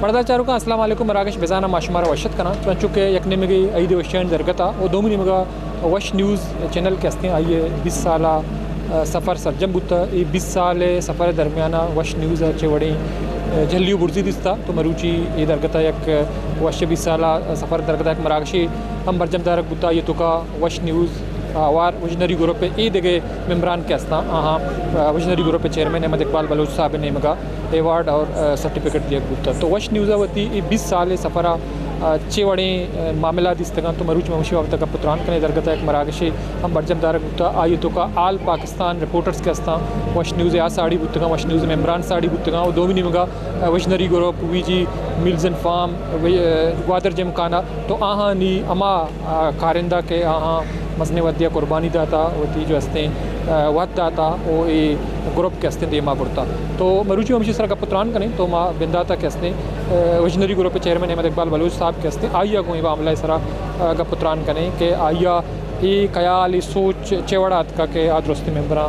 پڑدار چاروکاں، السلام علیکم، مراگش بزاناں ما شمارا وش ات کناں۔ چو انچو کہ یک نیمگے عید وشیانی درگتا و دومی نیمگا وش نیوز چینل کہ استیں، آئی ء بیست سال ء سفر سرجم بوتا۔ اے بیست سال ء سفر ء درمیان ء وش نیوز ء چہ وڑیں جھلی و برزی دیستا، تو مروچی اے درگت ء یک وش بیست سال ء سفر درگت ء یک مراگشے ہم برجم دارگ بوتا۔ آئی ء توکا وش نیوز ء ہوار وژنری گروپ ء اے دگہ ممبران کہ استاں، آہاں وژنری گروپ ء چیئرمین احمد اقبال بلوچ صاحب ء نیمگا ایوارڈ اور سرٹیفکیٹ دیگ بوتا۔ تو وش نیوز ء وتی اے بیست سال ء سفر ء چے وڑیں معاملہ دیستگاں، تو مروچی ما ہمشی بابت ء گپ و تران کنیں۔ درگت ء یک مراگشے ہم برجم دارگ بوتا، آئی ء توکا آل پاکستان رپورٹرز کہ استاں، وش نیوز ء آ ساڑی بوتگاں، وش نیوز ء ممبران ساڑی بوتگاں و دومی نیمگا visionary group, V G mills and farm, Gwadar gymkhana, تو آہانی ہما کارندہ کہ آہاں مزنیں وھدے ء قربانی داتا، وتی جو استیں وھد داتا و اے گروپ کہ استیں دیما برتا۔ تو مروچی ہمشی سرا گپ و تران کنیں، تو ما بنداتا کہ استیں وژنری گروپ ء چیئرمین احمد اقبال بلوچ صاحب کہ استیں، آئی ء گوں اے معاملہ ء سرا گپ و تران کنیں کہ آئی ء اے خیال، اے سوچ چے وڑا اتکا کہ آ درستیں ممبراں،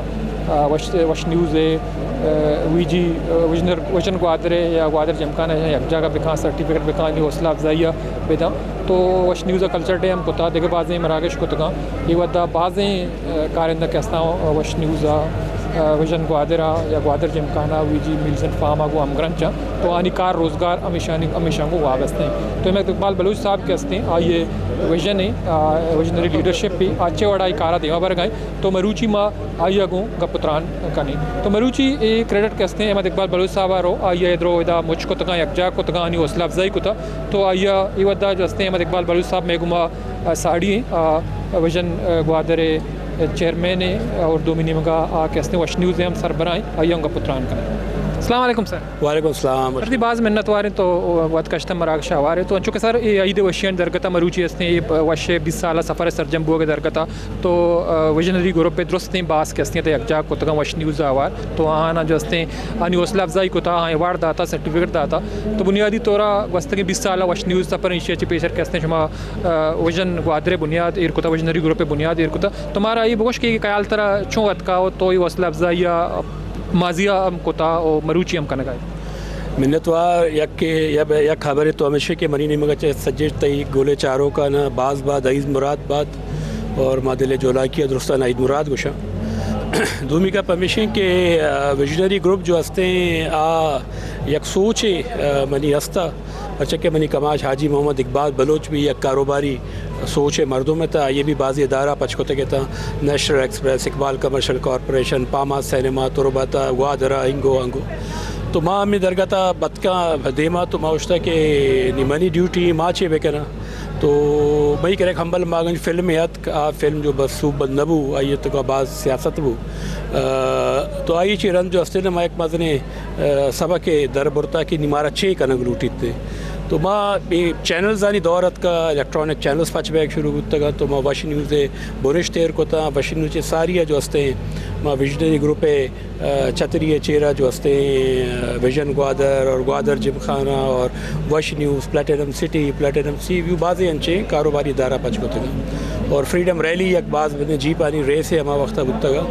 آ، وش، وش نیوز ء، آ، وی جی، آ، وژنر، وژن گوادر ء یا گوادر جمکان ء یک جاگہ بکاں، سرٹیفکیٹ بکاں، آنی حوصلہ افزائی ء بداں۔ تو وش نیوز ء کلچر ڈے ہم کتا، دگہ بازیں مراگش کتگاں۔ اے وھدا بازیں، آ، کارندہ کہ استاں، آ، وش نیوز ء، آ، وژن گوادر ء یا گوادر جمکان ء وی جی میلز اینڈ فارم ء گوں ہمگرنچ آں۔ تو آنی کار روزگار ہمیشانی، ہمیشاں گوں وابستہ ایں۔ تو احمد اقبال بلوچ صاحب کہ استیں، آئی ء وژن ء، آ، وژنری لیڈرشپ ء، آ چے وڑا اے کارا دیما برگ ء ایں۔ تو مروچی ما آئی ء گوں گپ و تران کنیں۔ تو مروچی اے کریڈٹ کہ استیں احمد اقبال بلوچ صاحب ء رو، آئی ء درو ادا مچ کتگاں، یکجاہ کتگاں، آنی حوصلہ افزائی کتا۔ تو آئی ء اے وھدا جو استیں احمد اقبال بلوچ صاحب مئے گوما آ، ساڑی ایں، آ، وژن، آ، گوادر ء چیئرمین ایں اور دومی نیمگا آ کہ استیں وش نیوز ء ہم سربراہ ایں، آئی ء ہم گپ و تران کنیں۔ السلام علیکم سر۔ وعلیکم السلام۔ سر، تئی باز منتوار ایں تو وت کشتہ مراگش ء ہوار ئے۔ تو انچو کہ سر اے عید وشیانی درگت ء مروچی استیں، اے وش ء بیست سال ء سفر ء سرجم بوگ ء درگت ء تو، آ، وژنری گروپ ء درستیں باز کہ استیں تہ یکجاہ کتگاں، وش نیوز ء ہوار تو آہاں جو استیں آنی حوصلہ افزائی کتا، آہاں ایوارڈ داتا، سرٹیفکیٹ داتا۔ تو بنیادی طور ء گوستگیں بیست سال ء وش نیوز سفر ایشی ء چہ پیسر کہ استیں شما آ، وژن گوادر ء بنیاد ایر کتا، وژنری گروپ ء بنیاد ایر کتا۔ تو مارا اے بگوش کہ اے خیال ترا چون اتکا و تو اے حوصلہ افزائی ء ماضی ء ہم کتا و مروچی ہم کنگا ئے؟ منتوار۔ یک کہ، یک خبرے تو ہمیش کہ منی نیمگ ء چہ سجیں تئی گل ء چاروکاں باز بات، عید مراد بات، اور ما دل ء جولاکی ء درستاں عید مراد گوشاں۔ دومی گپ ہمیش کہ، آ، وژنری گروپ جو ہستیں، آ یک سوچے، آ، منی ہستا۔ پرچا کہ منی کماش حاجی محمد اقبال بلوچ بھی یک کاروباری سوچ ء مردم ات، آئی ء بھی بازی ادارہ پچ کتگ ات، national express, Iqbal commercial corporation, Pamas cinema, Turbat ء، گوادر ء، انگو انگو۔ تو ما ہمے درگت ء اتکاں دیما، تو ما گوشتہ کہ نی منی ڈیوٹی، ما چے بکناں؟ تو مئی کرا یک ہمبل ماگنج فلمے اتک، آ فلم جو بس سوب بند نہ بو، آئی ء توکا باز سیاست بو۔ آ، تو آئی چی رند جو استیں ما یک مزنیں، آ، سبقے در برتا کہ نی مارا چے کنگ لوٹیت۔ تو ما اے چینلزانی دور اتکا، الیکٹرانک چینلز پچ بیگ شروع بوتگا، تو ما وش نیوز ء بنشت ایر کتا، وش نیوز چہ ساری ء جو استیں ما ویژنری گروپ ء، آ، چھتری ء چیرا جو استیں، آ، ویژن گوادر اور گوادر جمخانہ اور وش نیوز، پلیٹینم سٹی، پلیٹینم سی ویو، بازیں انچیں کاروباری ادارہ پچ کتگا اور فریڈم ریلی یک باز بنیں جیپانی ریسے ہما وقتا بوتگا۔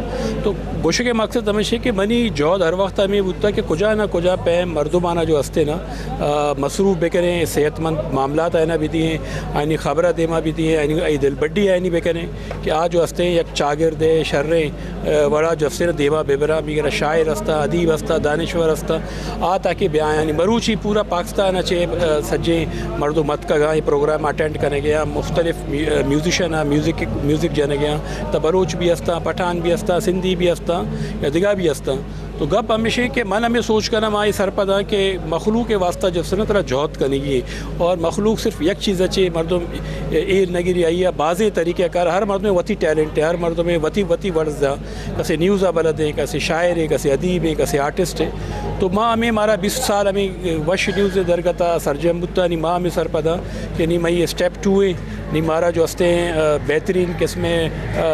تو گوشگ ء مقصد ہمیش کہ منی جہد ہر وقت ہمیں بوتا کہ کجا نہ کجا پیم مردمانا جو ہستے نا، آ، مصروف بکنیں، صحت مند معاملات آئینا بدییں، آئینی خبر دیما بدییں، آئینی، آئی دلبڈی آئینی بکنیں کہ آ جو ہستیں یک چاگرد ء شریں، آ، وڑا جو ہستیں دیما ببرا، میگرا شاعر ہستا، ادیب ہستا، دانشور ہستا، آ تاکہ بیایانی مروچی پورا پاکستان ء چہ، آ، سجیں مردم اتکگاں، اے پروگرام اٹینڈ کنگے آں، مختلف میو-، آ، میوزیشن آں، میوزک، میوزک جنگے آں، تا بلوچ بھی ہستاں، پٹھان بھی ہستاں، سندھی بھی ہستاں، یا دگہ بھی ہستاں۔ تو گپ ہمیش کہ من ہمیں سوچ کناں، ما اے سرپداں کہ مخلوق ء واسطہ جو سنت را جہد کنگی اور مخلوق صرف یک چیز چے مردم ایر نگری آئی ء بازیں طریقہ کار، ہر مردم وتی ٹیلنٹ ہے، ہر مردم وتی، وتی ورز ہے، کسے نیوز ء بلد ہے، کسے شاعر ہے، کسے ادیب ہے، کسے آرٹسٹ ہے۔ تو ما ہمیں مارا بیست سال ہمیں وش نیوز درگتا سرجم بوتا، نی ما ہمیں سرپداں کہ نی مئی اسٹیپ ٹو ہے، نی مارا جو ہستے ہیں، آ، بہترین قسم، آ،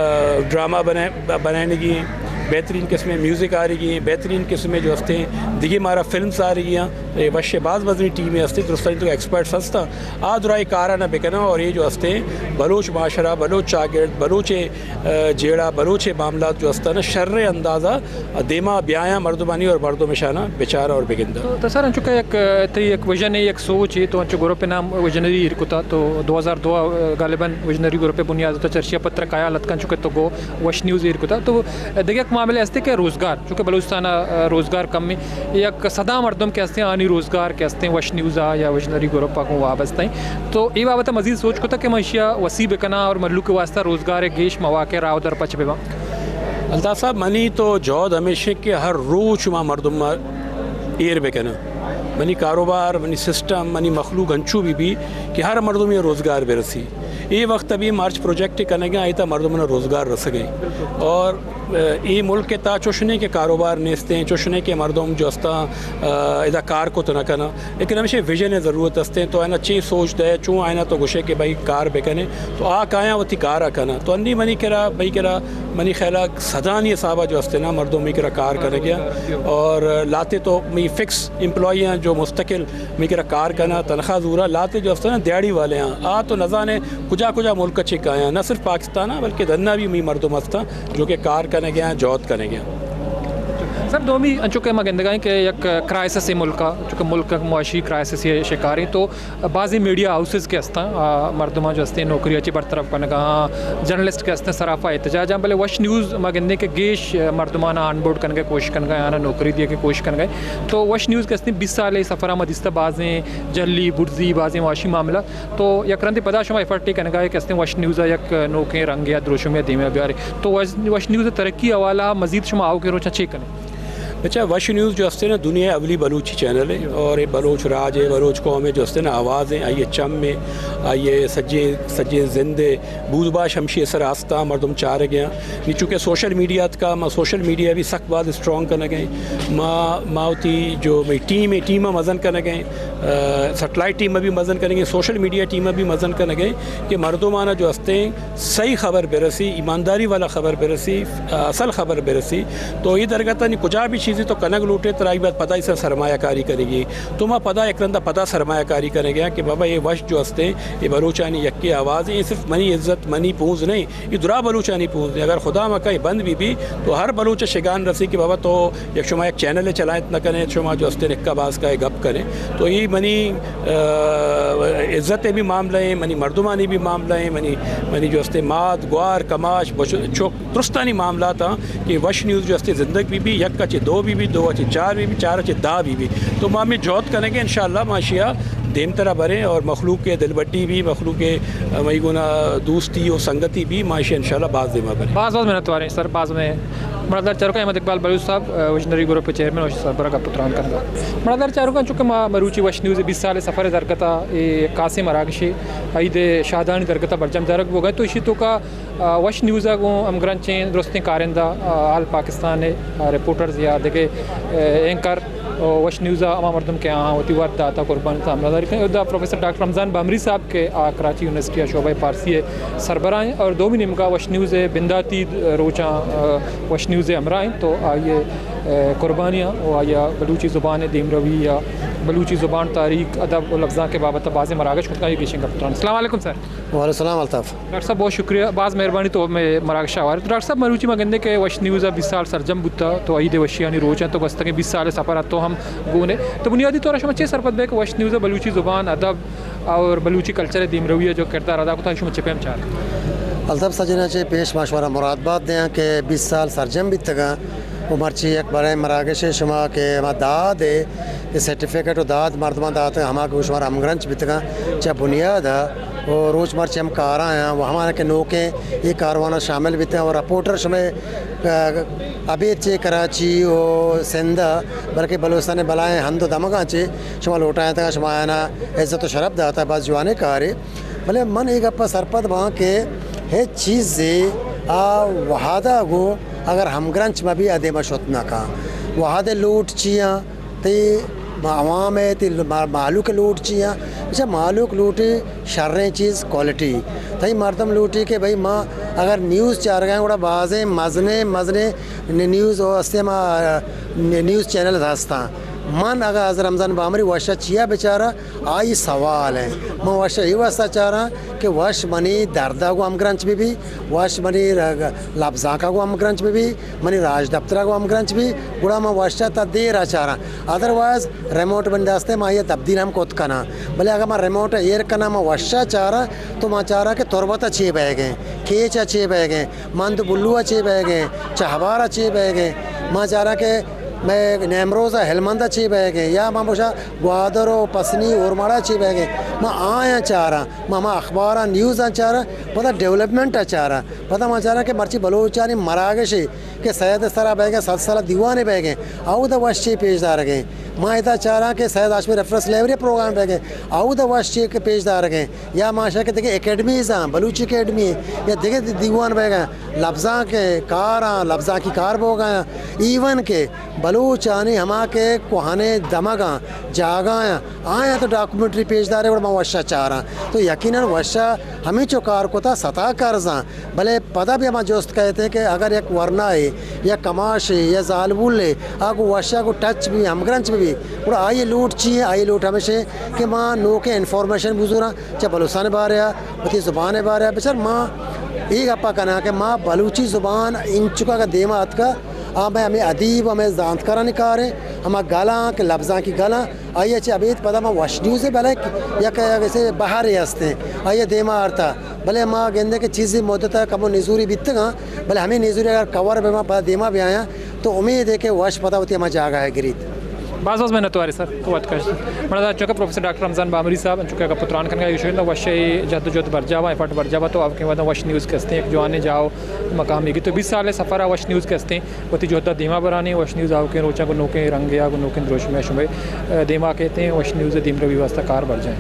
ڈرامہ بنائے، بنائنگی ہیں۔ بہترین قسم ءِ میوزک آ رہی ہیں، بہترین قسم ءِ جو ہستے ہیں، دیگہ مارا فلمز آ رہی ہیں، اے وش باز مزنی ٹیمیں ہستے، درستانی تو ایکسپرٹس ہستا، آ درائے کارا نہ بکناں اور یہ جو ہستے ہیں، بلوچ معاشرہ، بلوچ چاگرد، بلوچ، اے، جیڑہ، بلوچ معاملات جو ہستا نا، شر اندازا دیما بیایاں مردمانی اور مردم اشانا بچارا اور بگندا۔ تو، تو سر، انچو کہ یک، تئی یک ویژن ہے، یک سوچ ہے، تو انچو گروپ نام ویژنری ایر کتا، تو دو ہزار دو، غالباً ویژنری گروپ بنیاد تو چرچیا پتر خیال اتکن چو کہ تو گو وش نیوز ایر کتا۔ تو دگہ یک معاملہ ہستے کہ روزگار، چونکہ بلوچستان ءَ روزگار کم ہے، یک سدا مردم کہ ہستے آنی روزگار کہ ہستے وش نیوز ءَ یا ویژنری گروپ ءَ گوں وابستہ ہیں۔ تو اے بابت ءَ مزید سوچ کتا کہ من ایشی ءَ وسیع بکناں اور مھلوک ءِ واسطہ روزگار ءِ گیش مواقع راہ ءُ در پچ بباں۔ الطاف صاحب، منی تو جہد ہمیش انت کہ ہر روچ ما مردم ما ایر بکناں۔ منی کاروبار، منی سسٹم، منی مخلوق انچو بہ بی کہ ہر مردم ءَ روزگار برسی۔ اے وقت ابھی مرچ پروجیکٹ کنگا، ایتا مردماں روزگار رسگے۔ اور، اے، اے ملک ءِ تا چوش نہیں کہ کاروبار نیستیں، چوش نہیں کہ مردم جو ہستاں، اے، ادا کار کت نہ کناں۔ لیکن ہمیشہ ویژن ءِ ضرورت ہستیں، تو آئینا چے سوچ دے، چون آئینا تو گوشے کہ بھائی کار بکنے، تو آ کایاں وتی کارا کناں۔ تو انی منی کرا، بھائی کرا، منی خیالا سدانی حسابا جو ہستے نا، مردم منی کرا کار کنگے اور لاتے تو می فکس امپلائی ہیں جو مستقل منی کرا کار کنا، تنخواہ زورا، لاتے جو ہستے نا دیہاڑی والے ہیں، آ تو نزانے کجا کجا ملک چے کایاں، نہ صرف پاکستان، بلکہ دنیا بھی می مردم ہستاں جو کہ کار کنگے ہیں، جہد کنگے ہیں۔ سر، دومی انچو کہ ما گندگائیں کہ یک کرائسس ہے ملک ءَ، چونکہ ملک معاشی کرائسس ءِ شکار ہیں، تو بعضی میڈیا ہاؤسز کہ ہستاں، آ، مردماں جو ہستیں نوکری ءَ چہ برطرف کنگا، جرنلسٹ کہ ہستیں سراپا احتجاج آں، بلے وش نیوز ما گندیں کہ گیش مردماں آن بورڈ کنگے کوشش کنگا، آناں نوکری دیگے کوشش کنگا۔ تو وش نیوز کہ ہستیں بیست سال ءِ سفر ءَ ما دیستہ بازیں جھلی، برزی، بازیں معاشی معاملہ۔ تو یک رندے پدا شما ایفرٹے کنگا کہ ہستیں وش نیوز ءَ یک نوکیں رنگے ءَ دروشمے ءَ دیما بیارے۔ تو وش، وش نیوز ءِ ترقی حوالہ مزید شما آؤکیں روچاں چے کنے؟ بچا، وش نیوز جو ہستے نا، دنیا اولی بلوچی چینل ہے اور یہ بلوچ راج ہے، بلوچ قوم ہے جو ہستے نا آواز ہے، آئیے چم ہے، آئیے سجے، سجے زند ہے، بود باش ہمشی اثر آستا مردم چارگے ہیں۔ نی چونکہ سوشل میڈیا اتکا، ما سوشل میڈیا بھی سک باز اسٹرانگ کنگے ہیں۔ ما، ما وتی جو می ٹیم ہے، ٹیم مزن کنگے ہیں، آ، سیٹلائٹ ٹیم بھی مزن کنگے ہیں، سوشل میڈیا ٹیم بھی مزن کنگے ہیں کہ مردمانا جو ہستے ہیں، صحیح خبر برسی، ایمانداری والا خبر برسی، اصل خبر برسی، تو یہ درگت نی کجا بھی چیزیں تو کنگ لوٹے، ترا آئی بعد پدا اس سرمایہ کاری کرے گی۔ تو ما پدا یک رندا پدا سرمایہ کاری کرے گیا کہ بابا یہ وش جو ہستے، یہ بلوچانی یکے آواز ہیں، یہ صرف منی عزت، منی پونز نہیں، یہ درا بلوچانی پونز ہیں۔ اگر خدا مکا یہ بند بھی بھی تو ہر بلوچ شگان رسی کہ بابا تو یک شما یک چینل چلائت نہ کنے، شما جو ہستے نکا باز کا گپ کنے۔ تو یہ منی، آ، عزت بھی معاملہ ہیں، منی مردمانی بھی معاملہ ہیں، منی، منی جو ہستے مات، گوار، کماش، بچ-، چک، درستانی معاملات ہیں کہ وش نیوز جو ہستے زندگ بھی بھی، یک اچے دو بھی بھی، دو اچے چار بھی بھی، چار اچے دہ بھی بھی۔ تو ما ہمیں جہد کنگے انشاءاللہ ما اشیا دیمترا بریں اور مخلوق کے دلبڈی بھی، مخلوق کے، آ، مئی گونا دوستی و سنگتی بھی ما اشیا انشاءاللہ باز دیما بریں۔ باز باز منت واریں سر، باز میں مڑادار چاروکاں احمد اقبال بلوچ صاحب، آ، ویژنری گروپ چیئرمین و سربراہ گپ و تران کنگا۔ مڑادار چاروکاں چونکہ ما مروچی وش نیوز بیست سال سفر درگتا، اے خاصیں مراگشے عید شادانی درگتا برجم دارگ بوگا، تو اشی توکا، آ، وش نیوز ء گوں ہمگرنچیں درستیں کارندہ، آ، آل پاکستان ء، آ، رپورٹرز یا دگہ، آ، اینکر، آ، وش نیوز ء ہما مردم کہ آہاں وتی وت داتا قربانی تاں ہمراہداری کنیں۔ اودا پروفیسر ڈاکٹر رمضان بامری صاحب کہ آ کراچی یونیورسٹی ء شعبہ پارسی ء سربراہ ایں اور دومی نیمگا وش نیوز ء بنداتی روچاں، آ، وش نیوز ء ہمراہ ایں تو آئی ء، آ، قربانیاں و آئی ء بلوچی زبان ء دیمروی یا بلوچی زبان، تاریخ، ادب و لبزانک ء بابت ء بازیں مراگش کتگ آں، آئی ء گیشیں گپ تران۔ السلام علیکم سر۔ وعلیکم السلام الطاف۔ ڈاکٹر صاحب بہت شکریہ، باز مہربانی تو مئے مراگش ء ہوار۔ تو ڈاکٹر صاحب مروچی ما گندے کہ وش نیوز ء بیست سال سرجم بوتا تو عید وشیانی روچ انت تو گوستگیں بیست سال سفر ء تو ہم گون ئے۔ تو بنیادی طور ء شما چے سرپد بئے کہ وش نیوز ء بلوچی زبان، ادب اور بلوچی کلچر ء دیمروی ء جو کردار ادا کتا شما چے پیم چار؟ الطاف سجنا چے پیش ما شمارا مراد بات دیاں کہ بیست سال سرجم بیتگاں و مرچی یک برائیں مراگش شما کہ ہما داد ء سرٹیفکیٹ و داد مردمان دات ہما کہ شمارا ہمگرنچ بیتگاں چہ بنیاد ء و روچ مرچی ہم کارا آیاں و ہمانا کہ نوکیں اے کاروان ء شامل بیتگ و رپورٹر شمئے، آ، ابید چہ کراچی و سندھ ء بلکہ بلوچستان ء بلائیں ہند و دمگاں چہ شما لوٹائینتگ، شما آیانا عزت و شرپ داتگ، باز جوانیں کارے۔ بلے من اے گپ ء سرپد باں کہ ہچ چیزے آ وہد ء گوں اگر ہمگرنچ مہ بی آ دیما شت نہ کن۔ وہد ء لوٹ چی آں؟ تئی ما عوام ء تئی ما-، مہلوک لوٹ چی آں؟ اچھا، مہلوک لوٹی شریں چیز، کوالٹی۔ تئی مردم لوٹی کہ بھئی ما اگر نیوز چارگا ہیں، گڑا بازیں مزنیں، مزنیں ن-، نیوز و ہستے ما، ن-، نیوز چینل ہستاں۔ من اگر از رمضان بامری وشا چیا بچاراں، آئی سوال ہیں۔ من وشا ای واسطہ چاراں کہ وش منی دردا گوں ہمگرنچ بہ بی، وش منی رگ-، لبزانکا گوں ہمگرنچ بہ بی، منی راجدپترا گوں ہمگرنچ بی، گڑا من وشا تا دیرا چاراں۔ ادروائز ریموٹ بنداستے ما یہ تبدیل ہم کت کناں۔ بلے اگر من ریموٹ ایر کناں، من وشا چاراں، تو من چاراں کہ تربت چے بئیگیں، کیچ چے بئیگیں، مند بلو چے بئیگیں، چہبار چے بئیگیں، من چاراں کہ مئے نیمروز ء ہلمند ء چے بئیگیں، یا من بوشاں گوادر و پسنی اورماڑا چے بئیگیں، من آیاں چاراں، من ہما اخباراں نیوزاں چاراں، پدا ڈیولپمنٹ ء چاراں، پدا من چاراں کہ مرچی بلوچانی مراگشے کہ سید ء سرا بئیگیں، صد سال دیوانے بئیگیں، اودا وش چے پیش دارگیں۔ من ادا چاراں کہ سید ہاشمی ریفرنس لائبریری پروگرام بئیگیں، اودا وش چے کہ پیش دارگیں۔ یا ماشا کہ دگہ اکیڈمیز آں، بلوچی اکیڈمی یا دگہ دی-، دیوان بیگاں، لبزانک ء کاراں، لبزانکی کار بوگاں، ایون کہ بلوچانی ہما کہ کوہنیں دمگاں، جاگاں، آیاں تو ڈاکومنٹری پیش دارے، گڑا من وشا چاراں۔ تو یقیناً وشا ہمینچو کار کتا ستا کرزاں، بلے پدا بھی ہما جست کہتے کہ اگر یک ورنائے یا کماشے یا زالبولے آ گوں وشا گوں ٹچ بھی، ہمگرنچ بھی، گڑا آئی لوٹ چی ہے؟ آئی لوٹ ہمیشہ کہ ما نوکیں انفارمیشن بزوراں۔ چہ بلوچستان ء بارے ء، وتی زبان ء بارے ء، بچار ما اے گپ ء کناں کہ ما بلوچی زبان انچکا کہ دیما اتکا، آ مئے ہمے ادیب، ہمے زانتکارانی کاریں، ہما گلاں کہ لبزانکی گلاں، آئی ء چہ ابید پدا ما وش نیوز ء بلے یک، یک اسے بہرے ہستیں، آئی ء دیما آرتا، بلے ما گندے کہ چیزی مدت ء کمو نزوری بیتگاں، بلے ہمے نزوری اگر کور بہ ما پدا دیما بیایاں، تو امید ہے کہ وش پدا وتی ہما جاگہ ء گریت۔ باز باز منت وارے سر، تو وت کش۔ منا دا چونکہ پروفیسر ڈاکٹر رمضان بامری صاحب، چونکہ اگر پتران کنگا ایشو نہ وش جد و جہد برجا ہوا، ایفرٹ برجا ہوا، تو آپ کے وطن وش نیوز کستے ایک جوان جاؤ مقام کی تو بیس سال سفر وش نیوز کستے، وتی جہد دیما برانی، وش نیوز آؤ کے روچا کو نوکے رنگ یا کو نوکے دروش میں شمے دیما کہتے ہیں، وش نیوز دیم روی واسطہ کار برجائیں۔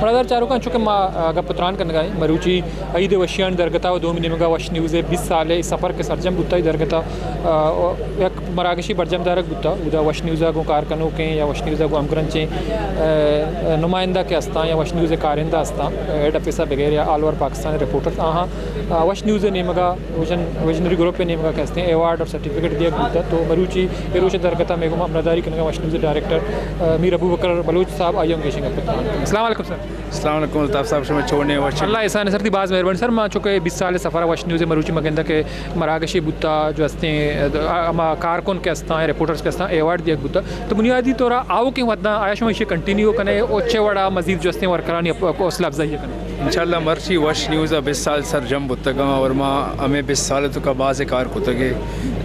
مڑادار چاروکاں، چونکہ ما، آ، گپ ءُ تران کنگا ایں، مروچی عید ءِ وشیانی درگتا ءُ دومی نیمگا وش نیوز ءِ بیست سال ءِ سفر کہ سرجم بوتا، ای درگتا، آ، یک مراگشے برجم دارگ بوتا، اودا وش نیوز ءَ گوں کار کنوکیں یا وش نیوز ءَ گوں ہمگرنچیں، آ، نمائندہ کہ استاں یا وش نیوز ءِ کارندہ استاں، ہیڈ آفیس ءَ بغیر یا آل اوور پاکستان ءِ رپورٹرز آہاں، آ، وش نیوز ءِ نیمگا وژن، وژنری گروپ ءِ نیمگا کہ استیں ایوارڈ اور سرٹیفکیٹ دیگ بوتا، تو مروچی اے روچ ءِ درگتا مئے گوما ہمراہداری کنگا وش نیوز ءِ ڈائریکٹر، آ، میر ابوبکر بلوچ صاحب، آئی ہم گیشیں گپ ءُ تران کنیں۔ السلام علیکم سر۔ السلام علیکم الطاف صاحب، شما چونے وش؟ اللہ احسان سر، تئی باز مہربانی سر۔ ما چونکہ بیست سال سفر وش نیوز ءِ مروچی ما گندہ کہ مراگشے بوتا جو استیں، آ، ہما کارکن کہ استاں، رپورٹرز کہ استاں، ایوارڈ دیگ بوتا۔ تو بنیادی طور آؤکیں وھداں آیا شما ایشی کنٹینیو کنے او چے وڑا مزید جو استیں ورکرانی اپ-، حوصلہ افزائی کنے؟ انشاءاللہ مرچی وش نیوز ءَ بیست سال سرجم بوتگاں اور ما ہمیں بیست سال تو کا باز کار کتگے۔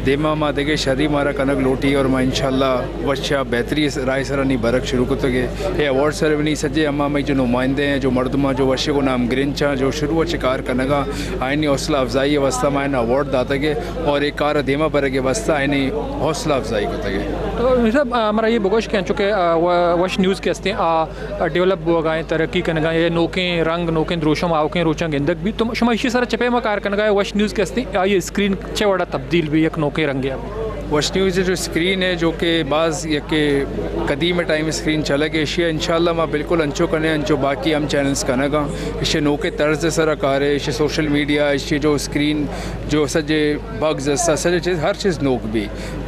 دیما ما دگہ شری مارا کنگ لوٹی اور ما انشاءاللہ وش ءَ بہتری رائے سرانی برگ شروع کتگے۔ اے ایوارڈ سیریمنی سجے ہما مئی جو نمائندے ہیں، جو مردم جو وشے کو نام گرنچاں، جو شروع چہ کار کنگا، آئینی حوصلہ افزائی واسطہ ما ان ایوارڈ داتگے اور ایک کار دیما برگے واسطہ آئینی حوصلہ افزائی کتگے۔ تو صاحب، آ، ہمارا یہ بگوش کہ چونکہ، آ، و-، وش نیوز کے ہستے، آ، ڈیولپ بوگا ایں، ترقی کنگا ایں، نوکیں رنگ، نوکیں دروشم آؤکیں روچاں گندگ بیت۔ تو شما ایشی سرا چہ پیما کار کنگا ایں، وش نیوز کہ ہستیں، آئی اسکرین چہ وڑا تبدیل بی یک نوکیں رنگے ءَ؟ وش نیوز جو اسکرین ہے، جو کہ باز یک قدیم ٹائم اسکرین چلگ ہے، ایشی انشاءاللہ ما بالکل انچو کنے، انچو باقی ہم چینلز کنگا۔ ایشی نوکیں طرز سرا کارے، ایشی سوشل میڈیا، ایشی جو اسکرین، جو سجے بگز، سجے چیز، ہر چیز نوک بی۔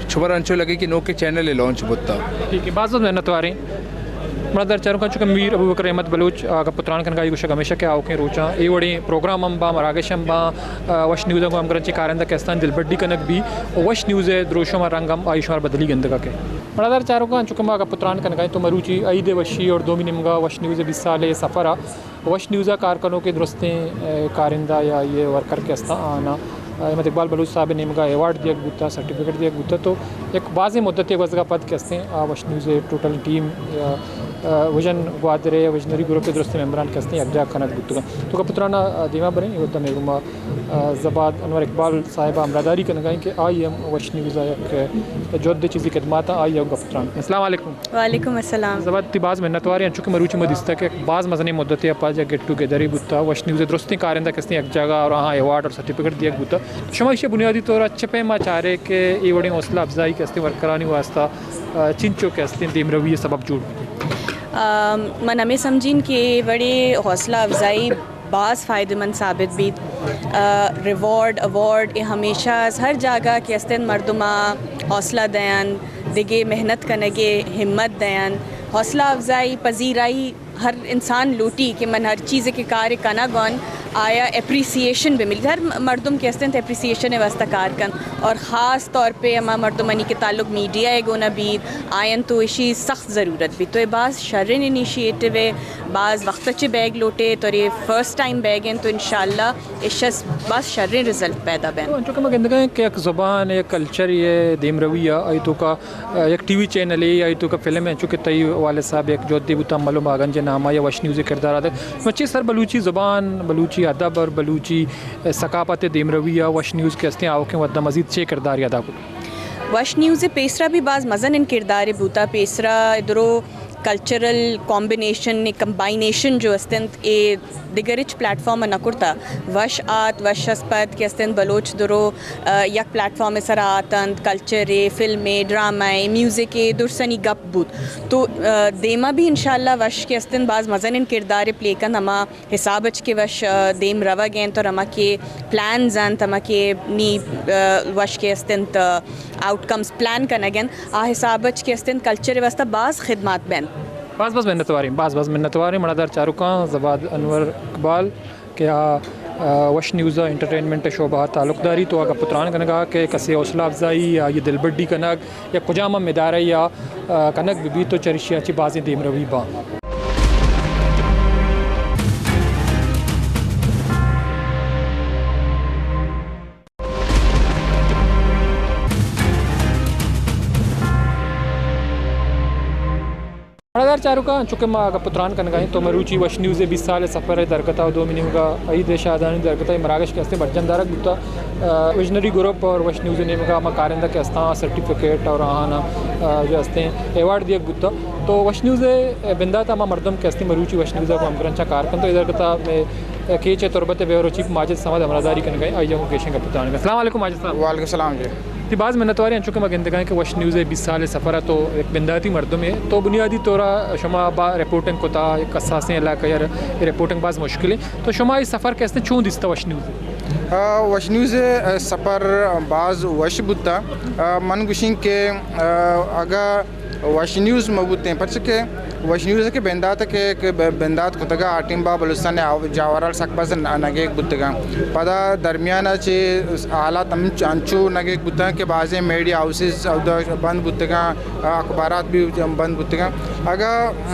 شمارا انچو لگے کہ نوکیں چینل لانچ بوتا۔ ٹھیک ہے، باز باز منت واریں۔ مڑادار چاروکاں، چونکہ میر ابوبکر احمد بلوچ ءَ گپ ءُ تران کنگا ایں، گوشگ ہمیشہ کہ آؤکیں روچاں اے وڑیں پروگرام ہم باں، مراگش ہم باں، آ، وش نیوز ءَ گوں ہمگرنچیں کارندہ کہ استاں دلبڈی کنگ بی، وش نیوز ءِ دروشم ءُ رنگ ہم آئی شمار بدلی گندگا کئے۔ مڑادار چاروکاں، چونکہ ما گپ ءُ تران کنگا ایں تو مروچی عید ءِ وشی اور دومی نیمگا وش نیوز ءِ بیست سال ءِ سفر ءَ وش نیوز ءَ کار کنوکیں درستیں، اے، کارندہ یا یہ ورکر کہ استاں آناں، اے، احمد اقبال بلوچ صاحب ءِ نیمگا ایوارڈ دیگ بوتا، سرٹیفکیٹ دیگ بوتا، تو یک بازیں مدتے گوزگا پد کہ استیں آ وش نیوز ءِ ٹوٹل ٹیم یا، اے، وژن گوادر ءِ وژنری گروپ ءِ درستیں ممبران کہ استیں یکجاہ کنگ بوتگاں۔ تو گپ ءُ ترانا، اے، دیما بریں، اے وھدا مئے گوما، اے، زباد انور اقبال صاحب ءَ ہمراہداری کنگا ایں کہ آئی ہم وش نیوز ءَ یک، اے، جہد چیزی خدمات آئی ہم گپ ءُ تران۔ السلام علیکم۔ وعلیکم السلام۔ زباد، تئی باز منت واریں، انچو کہ مروچی ما دیستہ کہ باز مزنیں مدتے ءَ پد یک گیٹ ٹوگیدرے بوتا، وش نیوز ءِ درستیں کارندہ کہ استیں یک جاگہ اور آہاں ایوارڈ اور سرٹیفکیٹ دیگ بوتا۔ شما ایشی بنیادی طور ءَ چہ پیما چارے کہ اے وڑیں حوصلہ افزائی کہ استیں ورکرانی واسطہ، آ، چنچو کہ استیں دیمروی ءِ سبب جوڑ بیت؟ آ، من ہمے سمجھین کہ اے وڑیں حوصلہ افزائی باز فائدہ مند ثابت بیت۔ آ، ریوارڈ، ایوارڈ، اے ہمیشہ از ہر جاگہ کہ استیں مردم ءَ حوصلہ دئین، دگہ محنت کنگ ءِ ہمت دئین، حوصلہ افزائی، پذیرائی، ہر انسان لوٹی کہ من ہر چیزے کہ کارے کنگ ءَ آں، آیا اپریسیئیشن بہ ملیت۔ ہر مردم کہ استیں اپریسیئیشن ءِ واسطہ کار کنت، اور خاص طور پہ ہما مردمانی کہ تعلق میڈیا ءِ گونا بیت، آیاں تو ایشی سخت ضرورت بیت۔ تو اے باز شریں انیشیٹو ءِ، باز وقت ءَ چہ بیگ لوٹیت، اور اے فرسٹ ٹائم بیگ اِنت، تو انشاءاللہ ایشی ءَ باز شریں رزلٹ پیدا بین۔ تو انچو کہ ما گندگ ءَ ایں کہ یک زبان، یک کلچر ءِ دیمروی ءَ، آئی توکا یک ٹی وی چینلے یا آئی توکا فلمے، انچو کہ تئی والد صاحب یک جہدے بوتاں ملو ماگنج ءِ نام ءَ، یا وش نیوز ءِ کردار ءَ ادا۔ مرچی سر بلوچی زبان، بلوچی ادب اور بلوچی ثقافت ءِ دیمروی ءَ وش نیوز کہ استیں آؤکیں وھد ءَ مزید چے کردارے ادا کت؟ وش نیوز ءِ پیسرا بھی باز مزنیں کردارے بوتا۔ پیسرا درو کلچرل کمبینیشن، کمبائنیشن جو استنت، اے دگر ہچ پلیٹ فارم ءَ نہ کرتا۔ وش آت، وش ءَ پد کہ استنت بلوچ درو، آ، یک پلیٹ فارم ءِ سرا آتنت، کلچر ءِ، فلم ءِ، ڈرامہ ءِ، میوزک ءِ، درسانی گپ بوت۔ تو، آ، دیما بھی انشاءاللہ وش کہ استنت باز مزنیں کردارے پلے کنت، ہما حساب اچ کہ وش، آ، دیم روگ ءَ انت اور ہما کہ پلانز انت، ہما کہ نی، آ، وش کہ استنت، آ، آؤٹ کمز پلان کنگ ءَ انت، آ حساب اچ کہ استنت کلچر ءِ واسطہ باز خدمات بین۔ باز باز منتواریں، باز باز منتواریں۔ مڑادار چاروکاں، زباد انور اقبال کہ آ، آ، وش نیوز ءِ انٹرٹینمنٹ ءِ شعبہ ءَ تعلق داری، تو آ گپ ءُ تران کنگ ءَ کہ کسے حوصلہ افزائی یا آئی ءِ دلبڈی کنگ یا کجام ہم ادارہ یا، آ، کنگ بہ بیت تو چریشی ءَ چہ بازیں دیمروی باں۔ مڑادار چاروکاں، انچو کہ ما گپ ءُ تران کنگ ءَ ایں تو مروچی وش نیوز ءِ بیست سال ءِ سفر ءِ درگت ءَ، دومی نیمگ ءَ عید ءِ شادانی درگت ءَ مراگش کہ استیں برجم دارگ بوتا۔ آ، وژنری گروپ اور وش نیوز ءِ نیمگ ءَ ہما کارندہ کہ استاں سرٹیفکیٹ اور آہاں، آ، جو استیں ایوارڈ دیگ بوتا۔ تو وش نیوز ءِ بندات ءَ ہما مردم کہ استیں مروچی وش نیوز ءَ گوں ہمگرنچاں کار کنت تو اے درگت ءَ مئے کیچ ءِ تربت ءِ بیورو چیف ماجد صمد ہمراہداری کنگ ءَ، آئی ءَ گوں گیشیں گپ ءُ تران کنگ ءَ۔ السلام علیکم ماجد صاحب۔ وعلیکم السلام جی۔ تی باز منتواریں، انچو کہ ما گندگائیں کہ وش نیوز ءِ بیست سال ءِ سفر ءَ تو یک بنداتی مردمے، تو بنیادی طور ءَ شما با رپورٹنگ کتا، یک حساسیں علاقہ ءَ رپورٹنگ باز مشکل ہے، تو شما اے سفر کہ استیں چون دیستا وش نیوز ءِ؟ آ، وش نیوز ءِ، آ، سفر باز وش بوتا۔ آ، من گوشیں کہ، آ، اگا وش نیوز مہ بوتیں، پرچہ کہ وش نیوز کہ بندات کہ، کہ ب-، بندات کتگا آ ٹیم با بلوچستان ءِ آو-، جاورال سک باز ن-، نگیگ بوتگاں۔ پدا درمیان ءَ چہ حالات ہم چ-، انچو نگیگ بوتاں کہ بازیں میڈیا ہاؤسز اودا بند بوتگاں، اخبارات بھی بند بوتگاں۔ اگا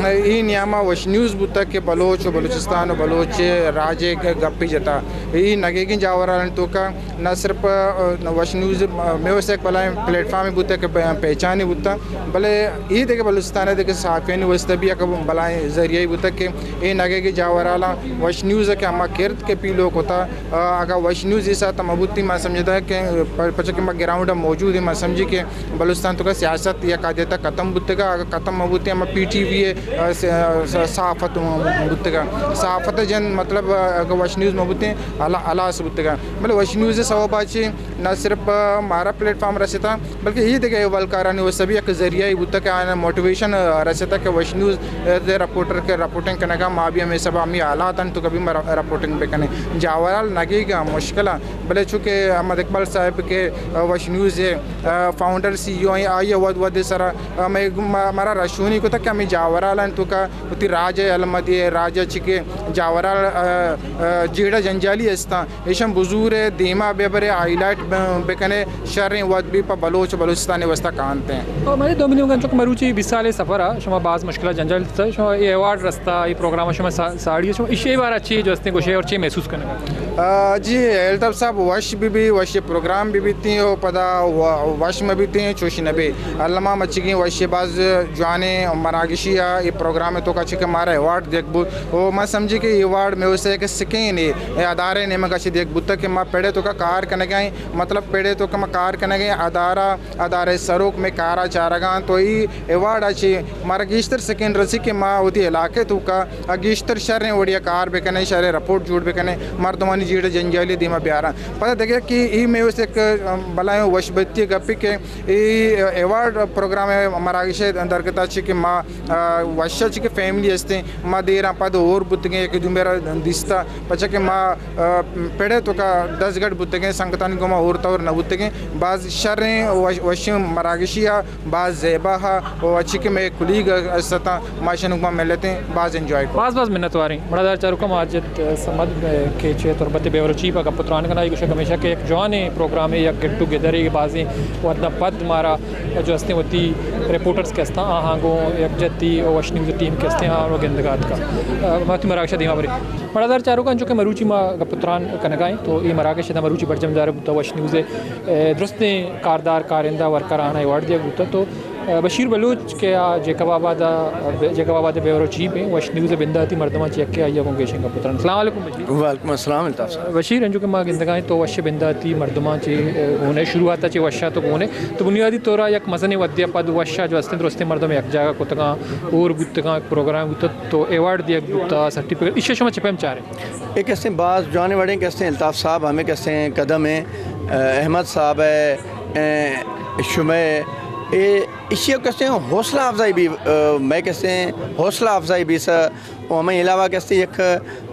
اے نیاما وش نیوز بوتگ کہ بلوچ و بلوچستان و بلوچ راج ءِ گپے جتا، اے نگیگیں جاورالانی توکا نہ صرف، آ، وش نیوز، آ، میوس یک بلائیں پلیٹ فارمے بوتگ کہ پہ-، پہچانے بوتگ، بلے اے دگہ بلوچستان ءِ دگہ صحافیانی واستہ بھی یک بلائیں ذریعہ بوتگ کہ اے نگیگیں جاورالاں وش نیوز کہ ہما کرد کہ پیلو کتا، آ، اگاں وش نیوز اے ساعت مہ بوتی، ما سمجھتا کہ پ-، پرچہ کہ ما گراؤنڈ ءَ موجود ایں، ما سمجھی کہ بلوچستان توکا سیاست یک حدے تک ختم بوتگا، اگاں ختم مہ بوتی، ہما پی ٹی وی ءِ، آ، س-، آ، س-، صحافت بوتگا۔ صحافت جند مطلب، آ، اگاں وش نیوز مہ بوتیں، ہلا-، ہلاس بوتگا۔ بلے وش نیوز ءِ سوب ءَ چہ نہ صرف، آ، مارا پلیٹ فارم رسیتا، بلکہ اے دگہ احوالکارانی واستہ بھی یک ذریعہ ہی بوتا کہ آیاں موٹیویشن، آ، رسیتا کہ وش نیوز، آ، دے رپورٹر کہ رپورٹنگ کنگا، ما بھی ہمے سبا ہمے حالات انت تو کبھی ما ر-، رپورٹنگ بکنیں۔ جاورال نگیگا مشکل انت، بلے چونکہ احمد اقبال صاحب کہ، آ، وش نیوز ءِ، آ، فاؤنڈر سی ای او ہیں، آئی ءَ وھد وھد ءِ سرا، آ، مئے گم-، ما-، مارا رشونی کتا کہ ہمے جاورالانی توکا وتی راج ءِ علم دے، راج ءَ چہ کہ جاورال، آ، آ، جیڑہ جنجالی استاں، ایشاں بزور ءِ دیما بہ برے، ہائی لائٹ ب-، بکنے، شریں وھد بی پہ بلوچ، بلوچستان ءِ واسطہ کانت ایں۔ تو مئے دومی نیمگ ءَ انچو کہ مروچی بیست سال ءِ سفر ءَ شما باز مشکل ءُ جنجال دیتا، شما اے ایوارڈ رستا، اے پروگرام ءَ شما سا-، ساڑی ءَ، شما ایشی ءِ بارہ چی جو استیں گوشے اور چی محسوس کنگا؟ آ، جی، الطاف صاحب، وش بہ بی، وش پروگرام بہ بیتیں و پدا و-، وش مہ بیتیں، چوش نہ بی۔ الما مچگیں وش باز جوانیں مراگشی ءَ اے پروگرام ءِ توکا چہ کہ مارا ایوارڈ دیگ بوت و ما سمجھی کہ اے ایوارڈ مئے واسطہ یک سکین اے، اے ادارہ ءِ نیمگا چہ دیگ بوتگ کہ ما پڑ ءِ توکا کار کنگا ایں، مطلب پڑ ءِ توکا ما کار کنگا ایں، ادارہ، ادارہ ءِ سروک مئے کارا چارگا انت، تو اے ایوارڈ ءَ چہ مارا گیشتر سکین رسی کہ ما وتی علاقہ ءِ توکا گیشتر شریں وڑیا کار بکنیں، شریں رپورٹ جوڑ بکنیں، مردمانی جیڑہ جنجالی دیما بیاراں۔ پدا دگہ کہ ای مئے واسطہ یک، ام، بلائیں وشبتی گپے کہ ای ایوارڈ پروگرام مراگش درگتا چی کہ ما، آ، وشا چی کہ فیملی ہستیں، ما دیراں پد ہور بوتگیں، یک دومی را دیستا، پچا کہ ما، آ، پڑے تو کا دزگٹ بوتگیں، سنگتانی گوما ہور تور نہ بوتگیں، باز شریں وش-، وشیں مراگشی آ، باز زیبا ہا، و اچی کہ مئے کلیگ استاں، ما اشانی گوما ملتیں، باز انجوائے کو۔ باز باز منتواریں۔ مڑادار چاروکاں، ماجد سمد کہ چہ تربت بیور چیپ ء گپ و تران کناں، ای گوشگ ہمیشہ کہ یک جوانیں پروگرامے، یک گیٹ ٹوگیدرے، بازیں وھداں پد مارا جو ہستیں وتی رپورٹرز کہ استاں، آہاں گوں یکجتی و وش نیوز ٹیم کہ استیں، آہاں گوں گندگا اتکا۔ ما وتی مراگش ء دیما بریں۔ مڑادار چاروکاں، انچو کہ مروچی ما گپ و تران کنگا ایں، تو اے مراگش ادا مروچی برجم دار بوتا وش نیوز ء درستیں کاردار، کارندہ، ورکر آناں ایوارڈ دیگ بوتا۔ تو بشیر بلوچ کہ آ جیکب آباد ء، جیکب آباد ء بیورو چیپ ایں، وش نیوز ء بنداتی مردماں چہ یکے، آئی ء گوں گیشیں گپ و تران۔ السلام علیکم بشیر۔ وعلیکم السلام الطاف صاحب۔ بشیر، انچو کہ ما گندگا ایں تو وش بنداتی مردماں چہ، ء، گون ئے، شروعات ء چہ وش ء تو گون ئے۔ تو بنیادی طور ء یک مزنیں وھدے ء پد وش ء جو ہستیں درستیں مردم یکجاہ ء کتگاں، ہور بوتگاں، پروگرام بوتگ، تو ایوارڈ دیگ بوتا، سرٹیفکیٹ، ایشی ء شما چہ پیم چارے؟ اے کستیں باز جوانیں وڑیں کستیں الطاف صاحب، ہمیں کستیں قدم ایں، ء، احمد صاحب ء، ء، شمئے اے ایشی ء کستیں حوصلہ افزائی بی، ء، مئے کستیں حوصلہ افزائی بیثہ و ہمے علاوہ کستیں یک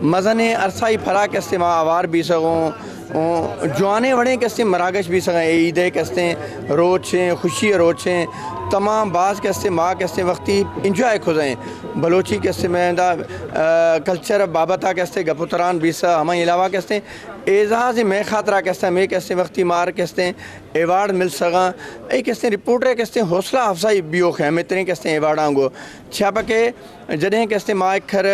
مزنیں عرصہ ء پھرا کستیں ما آوار بیثغوں، و جوانیں وڑیں کستیں مراگش بیثغاں، اے عید ء کستیں روچ ایں، خوشی ء روچ ایں، تمام باز کستیں ما کستیں وقتی انجوائے کھزیں۔ بلوچی کستیں مئے دا، ء، کلچر بابت ء کستیں گپ و تران بیثہ، ہمے علاوہ کستیں اعزاز مئے خاطرا کستیں، ہمے کستیں وقتی مار کستیں ایوارڈ ملثغاں، اے کستیں رپورٹر ء کستیں حوصلہ افزائی بیوخ ایں، ہمے تریں کستیں ایوارڈاں گوں۔ چیا پہ کہ جدیں کستیں ما اکھر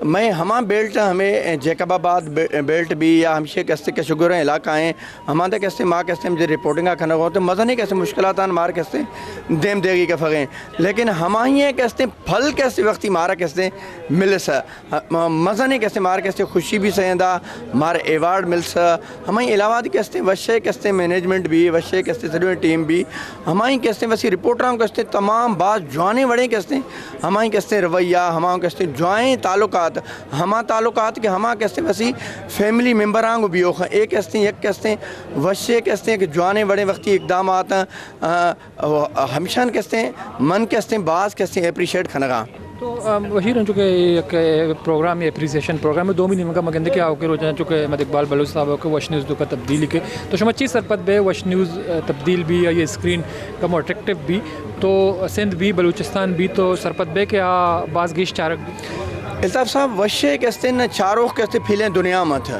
مئے ہما بیلٹ ہمے جیکب آباد بے-، بیلٹ بی یا ہمشی کستیں کشگوریں علاقہ ایں، ہماندا کستیں ما کستیں ہم رپورٹنگ ء کنغوں تو مزنیں کستیں مشکلاتاں مار کستیں دیم دیگی کفغیں، لیکن ہمائی کستیں پھل کستیں وقتی مارا کستیں ملثہ۔ م-، مزنیں کستیں مار کستیں خوشی بیثہ، ایندا مار ایوارڈ ملثہ۔ ہمے علاوہ دی کستیں وشے کستیں مینجمنٹ بی، وشے کستیں سجویں ٹیم بی، ہمائی کستیں وسی رپورٹراں کستیں تمام باز جوانیں وڑیں کستیں، ہمائی کستیں رویہ، ہما کستیں جوائیں تعلقات، ہما تعلقات کہ ہما کستیں وسی فیملی ممبراں گوں بیوخ ایں۔ اے کستیں یک کستیں وشے کستیں کہ جوانیں وڑیں وقتی اقدامات، آ، و ہمشان کستیں من کستیں باز کستیں اپریشیٹ کنغاں۔ تو، آ، بشیر، انچو کہ یک پروگرام، اپریسیشن پروگرام دومی نیمگا ما گندے کہ آؤکیں روچاں چو کہ احمد اقبال بلوچ صاحب کہ وش نیوز توکا تبدیلی کے، تو شما چی سرپد بے وش نیوز، آ، تبدیل بی، آئی اسکرین کم اٹریکٹیو بی، تو سندھ بی، بلوچستان بی، تو سرپد بے کہ آ باز گیش چارگ بی؟ الطاف صاحب، وشے کستیں نہ چاروخ کستیں پھیلیں دنیا مت۔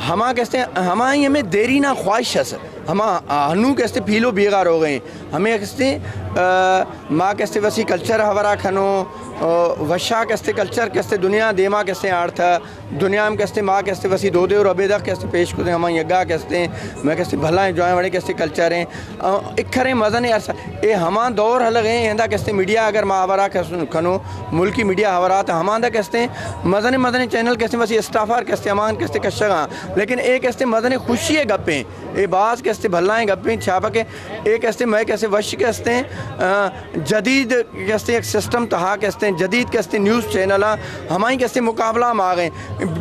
ہما کستیں، ہمائی ہمیں دیرینہ خواہش اس۔ ہما ہنو کستیں پھیلو بیغا روغیں۔ ہمے کستیں، آ، ما کستیں وسی کلچر ہورا کھنوں، آ، وشا کستیں کلچر کستیں دنیا دیما کستیں آڑتھا، دنیا ہم کستیں ما کستیں وسی دودے و ربیدغ کستیں پیش کتیں، ہما یگا کستیں، مئے کستیں بھلائیں جوائیں وڑیں کستیں کلچر ایں۔ آ، اکھریں مزنیں عرصہ، اے ہما دور ہلغیں، ایندا کستیں میڈیا اگر ما ہورا کس-، کھنوں، ملکی میڈیا ہورا تا ہماندا کستیں، مزنیں مزنیں چینل کستیں وسی اسٹافار کستیں، ہمان کستیں کشغاں، لیکن اے کستیں مزنیں خوشی گپیں۔ اے باز کستیں بھلائیں گپیں، چابہ کہ اے کستیں مئے کستیں وش کستیں، آ، جدید کستیں یک سسٹم تہا کستیں، جدید کستیں نیوز چینلاں ہمائی کستیں مقابلہ ماغیں۔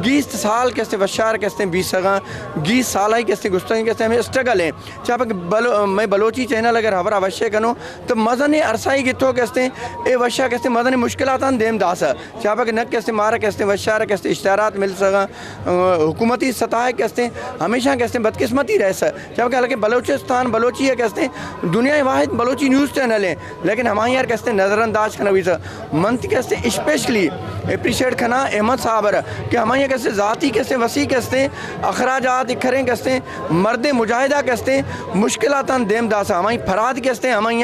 گیست سال کستیں وشار کستیں بیسغاں، گیست سال آئی کستیں گستگیں کستیں ہمیں اسٹرگل ایں۔ چابہ کہ بلو-، مئے بلوچی چینل اگر ہبرا وشے کنوں تو مزنیں عرصائی گتو کستیں، اے وشا کستیں مزنیں مشکلاتاں دیم داسا۔ چابہ کہ نہ کستیں مارا کستیں وشارا کستیں اشتہارات ملثغاں، آ، حکومتی سطح کستیں ہمیشہ کستیں بدقسمتی رہثہ۔ چابہ کہ حالانکہ بلوچستان بلوچی ہے کستیں دنیا واحد بلوچی نیوز چینل ایں، لیکن ہمائی یار کستیں نظر انداز کنغ بیثہ۔ من تی کستیں اسپیشلی اپریشیٹ کھناں احمد صاحب را کہ ہمائی کستیں ذاتی کستیں وسی کستیں اخراجات اکھریں کستیں مردیں مجاہدہ کستیں مشکلاتاں دیم داسا، ہمائی پھراد کستیں، ہمائی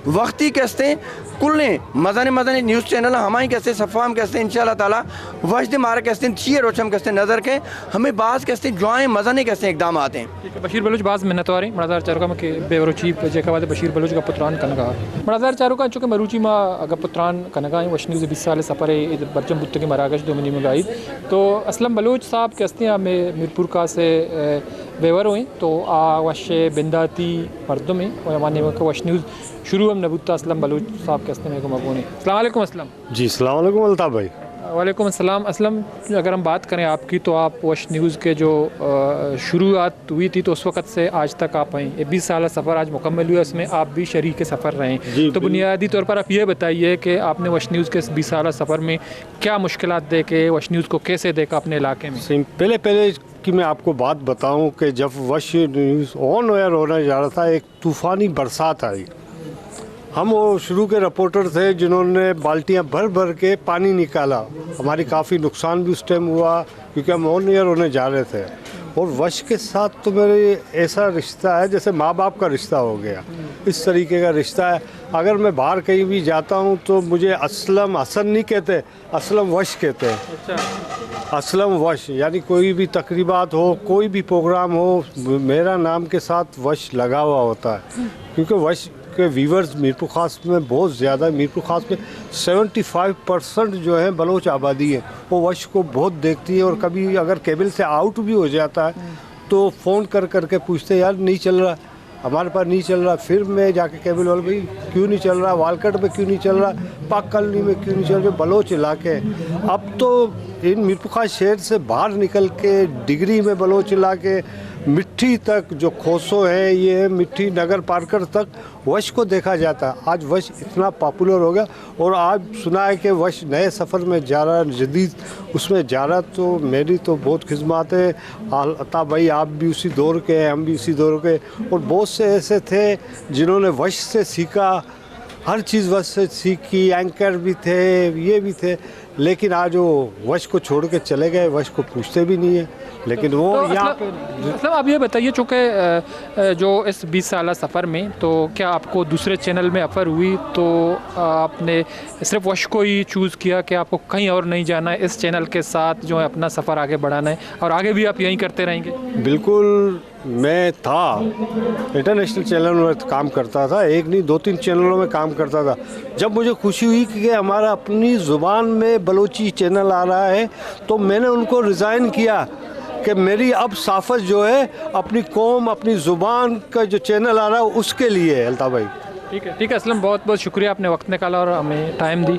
وقتی کستیں کلیں مزنیں مزنیں نیوز چینل ہمائی کستیں صفحہ ہم کستیں، انشاءاللہ تعالی وش دے مارا کستیں چیئے روچ ہم کستیں نظر کئے، ہمیں باز کستیں جوائیں مزنیں کستیں اقدامات ایں۔ ٹھیک ہے، بشیر بلوچ باز منتواریں، مڑادار چاروکاں کہ بیورو چیف جیکب آباد بشیر بلوچ گپ و تران کنگا۔ مڑادار چاروکاں چونکہ مروچی ما گپ و تران کنگا ایں، وش نیوز بیست سال سفر اے برجم بوتگیں مراگش دومی نیمگا ایں۔ تو اسلم بلوچ صاحب کہ ہستیں، آ مے-، میرپور کاس ء، اے، بیورو ایں، تو آ وش بنداتی مردم ایں، و ہما نیمگ وش نیوز شروع ہم نہ بوتا، اسلم بلوچ صاحب کہ ہستیں مئے گوما گون ایں۔ السلام علیکم اسلم۔ جی، السلام علیکم الطاف بھائی۔ وعلیکم السلام اسلم، اگر ہم بات کریں آپ کی تو آپ وش نیوز کے جو شروعات ہوئی تھی تو اس وقت سے آج تک آپ ہیں، یہ بیس سالہ سفر آج مکمل ہوا، اس میں آپ بھی شریک سفر رہے ہیں۔ تو بنیادی طور پر آپ یہ بتائیے کہ آپ نے وش نیوز کے اس بیس سالہ سفر میں کیا مشکلات دیکھے، وش نیوز کو کیسے دیکھا اپنے علاقے میں؟ پہلے پہلے کہ میں آپ کو بات بتاؤں کہ جب وش نیوز آن ایئر ہونے جا رہا تھا، ایک طوفانی برسات آئی۔ ہم وہ شروع کے رپورٹر تھے جنہوں نے بالٹیاں بھر بھر کے پانی نکالا۔ ہماری کافی نقصان بھی اس ٹائم ہوا کیونکہ ہم آن ایئر ہونے جا رہے تھے۔ اور وش کے ساتھ تو میرے ایسا رشتہ ہے جیسے ماں باپ کا رشتہ ہو گیا، اس طریقے کا رشتہ ہے۔ اگر میں باہر کہیں بھی جاتا ہوں تو مجھے اسلم حسن نہیں کہتے، اسلم وش کہتے ہیں۔ اسلم وش، یعنی کوئی بھی تقریبات ہو، کوئی بھی پروگرام ہو، میرا نام کے ساتھ وش لگا ہوا ہوتا ہے، کیونکہ وش کے ویورز میرپور خاص میں بہت زیادہ ہیں۔ میرپور خاص میں سیونٹی فائیو پرسینٹ جو ہیں بلوچ آبادی ہے، وہ وش کو بہت دیکھتی ہے، اور کبھی اگر کیبل سے آؤٹ بھی ہو جاتا ہے تو فون کر کر کے پوچھتے ہیں، "یار، نہیں چل رہا، ہمارے پاس نہیں چل رہا۔" پھر میں جا کے کیبل والے، "بھائی، کیوں نہیں چل رہا؟ والکٹ میں کیوں نہیں چل رہا؟ پاک کالونی میں کیوں نہیں چل رہا؟" جو بلوچ علاقے ہیں، اب تو ان میرپور خاص شہر سے باہر نکل کے ڈگری میں بلوچ علاقے، مٹھی تک جو کھوسو ہے، یہ ہے مٹھی نگر پارکر تک وش کو دیکھا جاتا ہے۔ آج وش اتنا پاپولر ہو گیا اور آج سنا ہے کہ وش نئے سفر میں جا رہا ہے، جدید اس میں جا رہا ہے، تو میری تو بہت خدمات ہے۔ عطا بھائی، آپ بھی اسی دور کے ہیں، ہم بھی اسی دور کے، اور بہت سے ایسے تھے جنہوں نے وش سے سیکھا، ہر چیز وش سے سیکھی، اینکر بھی تھے، یہ بھی تھے، لیکن آج وہ وش کو چھوڑ کے چلے گئے، وش کو پوچھتے بھی نہیں ہے، لیکن وہ تو یہاں اسلم، پہ اسلم، آپ یہ بتائیے، چونکہ، آ، آ، جو اس بیس سالہ سفر میں، تو کیا آپ کو دوسرے چینل میں آفر ہوئی تو آپ نے صرف وش کو ہی چوز کیا کہ آپ کو کہیں اور نہیں جانا ہے، اس چینل کے ساتھ جو ہے اپنا سفر آگے بڑھانا ہے اور آگے بھی آپ یہیں کرتے رہیں گے؟ بالکل، میں تھا انٹرنیشنل چینل میں کام کرتا تھا، ایک نہیں دو تین چینلوں میں کام کرتا تھا۔ جب مجھے خوشی ہوئی کہ ہمارا اپنی زبان میں بلوچی چینل آ رہا ہے تو میں نے ان کو ریزائن کیا کہ میری اب سافس جو ہے اپنی قوم، اپنی زبان کا جو چینل آ رہا ہے اس کے لیے ہے، الطاف بھائی۔ ٹھیک ہے، ٹھیک ہے اسلم، بہت بہت شکریہ، آپ نے وقت نکالا اور ہمیں ٹائم دی۔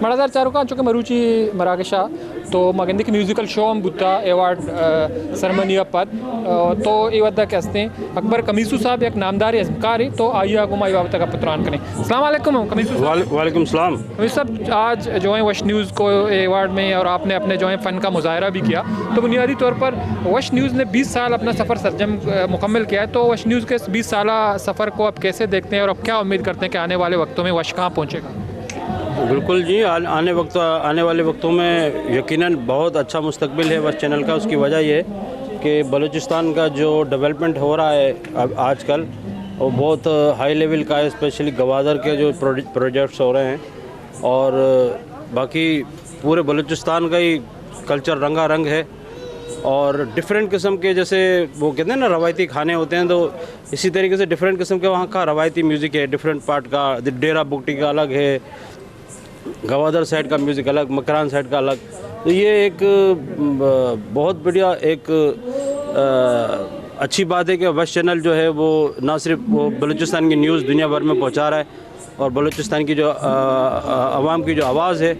مڑادار چاروکاں، چونکہ مروچی مراگش ءَ تو ما گندے کہ میوزیکل شو ہم بوتا ایوارڈ، آ، سرمنی ءَ پد، آ، تو اے وھد ءَ کہ ہستیں اکبر کمیسو صاحب یک نامداریں ازمکارے، تو آئی ءَ گوں ما اے بابت ءَ گپ ءُ تران کنیں۔ السلام علیکم کمیسو صاحب۔ وعل-، وعلیکم السلام۔ کمیسو صاحب، آج جو ہیں وش نیوز کو ایوارڈ میں اور آپ نے اپنے جو ہیں فن کا مظاہرہ بھی کیا، تو بنیادی طور پر وش نیوز نے بیس سال اپنا سفر سرجم، آ، مکمل کیا ہے، تو وش نیوز کے اس بیس سالہ سفر کو آپ کیسے دیکھتے ہیں اور آپ کیا امید کرتے ہیں کہ آنے والے وقتوں میں وش کہاں پہنچے گا؟ بالکل جی، آ-، آنے وقت، آنے والے وقتوں میں یقیناً بہت اچھا مستقبل ہے وش چینل کا۔ اس کی وجہ یہ ہے کہ بلوچستان کا جو ڈیولپمنٹ ہو رہا ہے اب آج کل، وہ بہت ہائی لیول کا ہے، اسپیشلی گوادر کے جو پروڈ-، پروجیکٹس ہو رہے ہیں اور باقی پورے بلوچستان کا ہی کلچر رنگا رنگ ہے اور ڈفرینٹ قسم کے، جیسے وہ کہتے ہیں نا، روایتی کھانے ہوتے ہیں، تو اسی طریقے سے ڈفرینٹ قسم کے وہاں کا روایتی میوزک ہے، ڈفرینٹ پارٹ کا، ڈیرہ بگٹی کا الگ ہے، گوادر سائیڈ کا میوزک الگ، مکران سائیڈ کا الگ۔ تو یہ ایک، ب-، بہت بڑھیا ایک، آ، اچھی بات ہے کہ وش چینل جو ہے وہ نہ صرف وہ بلوچستان کی نیوز دنیا بھر میں پہنچا رہا ہے اور بلوچستان کی جو، آ، آ، عوام کی جو آواز ہے